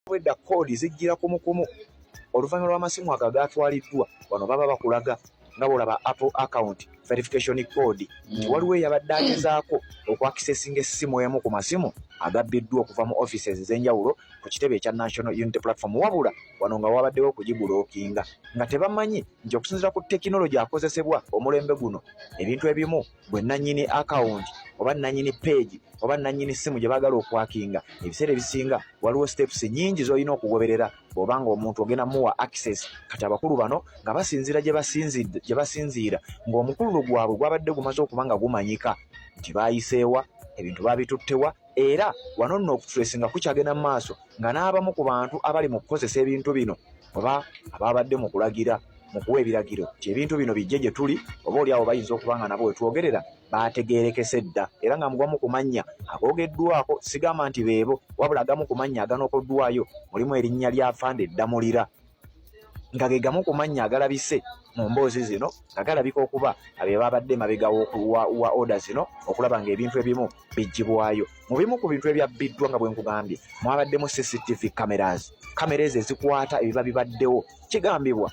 Obwedda code zijjira kumukumu oluvannyuma lw'amasimu ago agaatwaliddwa. Wano baba bakulaga nga bw'olaba Apple account verification code nti waliwo eyabadde agezaako okwaccessinga essimu emu ku masimu agabbiddwa okuva mu offices ez'enjawulo ku kitebe ekya National Unity Platform, wabula wano nga wabaddewo okugiblockinga nga tebamanyi nti okusinziira ku tekinologi akozesebwa omulembe guno, ebintu ebimu bwe nannyini account oba nannyini page oba nannyini ssimu gye baagala okuhackinga, ebiseera ebisinga waliwo steps nnyingi z'olina okugoberera bw'oba nga omuntu ogenda muwa access. Kati abakulu bano nga basinziira gye basinziira ng'omukululo gwabwe gwabadde gumaze okuba nga gumanyika nti baayiseewa, ebintu baabituttewa, era wano nno okutracinga kukyagenda mu maaso nga n'abamu ku bantu abali mu kukozesa ebintu bino oba ababadde mu kulagira, mu kuwa ebiragiro nti ebintu bino bijje gye tuli, oba oli awo bayinza okuba nga nabo wetwogerera baategeerekese dda. Era nga mugamu ku mannya agoogeddwako, sigamba nti beebo, wabula agamu ku mannya aganokoddwayo mulimu erinnya lya Afande Ddamulira, nga ge gamu ku mannya agalabise mu mboozi zino, nga galabika okuba abe babadde emabega wa order zino okulaba ng'ebintu ebimu biggyibwayo. Mu bimu ku bintu ebyabbiddwa, nga bwe nkugambye, mwabaddemu CCTV cameras, kamera ezo ezikwata ebiba bibaddewo. Kigambibwa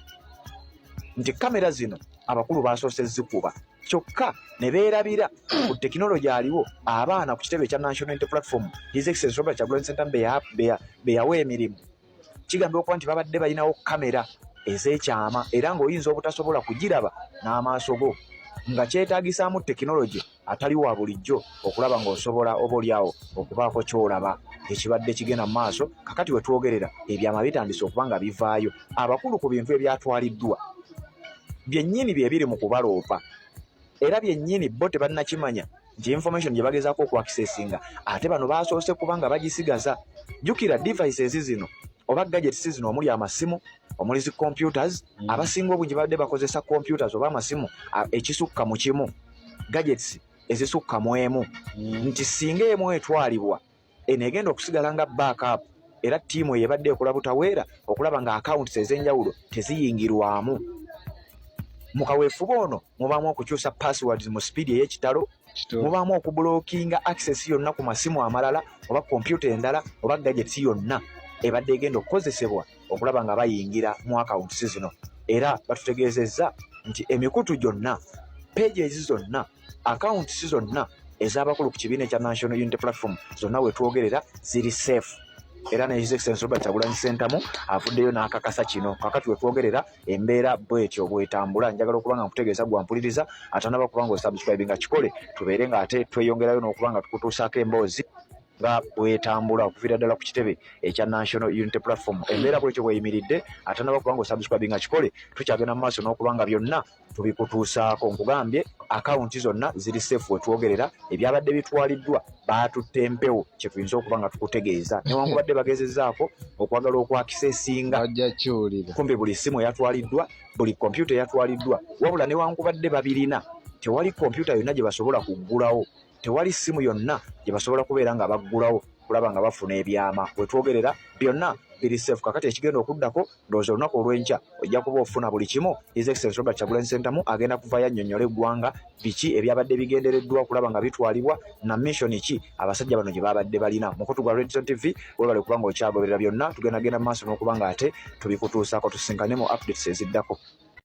nti kamera zino abakulu basoose zikuba, kyokka ne beerabira ku tekinologi aliwo abaana ku kitebe ekya National Unity Platform, His Excellency Robert Kyagulanyi Ssentamu be yawa emirimu. Kigambibwa okuba nti babadde balinawo kamera ez'ekyama era ng'oyinza obutasobola kugiraba n'amaaso go, nga kyetaagisaamu tekinologi atali wa bulijjo okulaba ng'osobola oba oliawo okubaako ky'olaba ekibadde kigenda mu maaso. Kakati we twogerera ebyama bitandise okuba nga bivaayo. Abakulu ku bintu ebyatwaliddwa byennyini bye biri mu kubaloopa, era byennyini bo tebannakimanya nti information gye bagezaako okwaccessinga ate bano basoose kuba nga bagisigaza. Jjukira devices zino oba gadgets zino omuli amasimu, omuli zi computers, abasinga obungi babadde bakozesa computers oba amasimu ekisukka mu kimu, gadgets ezisukka mu emu, nti singa emu etwalibwa, eno egenda okusigala nga backup. Era ttiimu eyo ebadde ekola butaweera okulaba nga accounts ez'enjawulo teziyingirwamu. Mu kaweefube ono mubaamu okukyusa passwords mu sipiidi ey'ekitalo, mubaamu okublockinga access yonna ku masimu amalala oba kompyuta endala oba gadgets yonna ebadde egenda okukozesebwa okulaba nga bayingira mu accounts zino. Era batutegeezezza nti emikutu gyonna, pages zonna, accounts zonna ez'abakulu ku kibiina ekya National Unity Platform zonna wetwogerera ziri safe, era ne His Excellency Robert Kyagulanyi Ssentamu avuddeyo n'akakasa kino. Kakati wetwogerera embeera bwetyo bwetambula. Njagala okuba nga nkutegeeza gwampuliriza atanaba kuba nga osubscribe nga kikole, tubeere nga ate tweyongerayo n'okuba nga tukutuusaako emboozi nga bwetambula okuviira ddala ku kitebe ekya National Unity Platform. Embeera bwetyo bweyimiridde. Atanaba kuba nga osubscribe nga kikole, tukyagenda mu maaso n'okuba nga byonna tubikutuusaako. Nkugambye akawunti zonna ziri safe wetwogerera. Ebyabadde bitwaliddwa baatutte empewo, kyetuyinza okuba nga tukutegeeza, newankubadde bagezezzaako okwagala okwaccessinga Bajja kiwulira. kumpi buli simu eyatwaliddwa, buli kompyuta eyatwaliddwa, wabula newankubadde babirina, tewali kompyuta yonna gye basobola kuggulawo, tewali simu yonna gye basobola kubeera nga baggulawo kulaba nga bafuna ebyama. Wetwogerera byonna biri safe. Kakati ekigenda okuddako, ndowooza olunaku olw'enkya ojja kuba ofuna buli kimu. His Excellency Robert Kyagulanyi Ssentamu agenda kuvayo annyonnyola eggwanga biki ebyabadde bigendereddwa okulaba nga bitwalibwa na mission ki abasajja bano gye babadde balina. Mukutu gwa Redson TV, webale kubanga okyagoberera byonna. Tugenda genda mu maaso n'okuba nga ate tubikutuusaako. Tusinkane mu updates eziddako.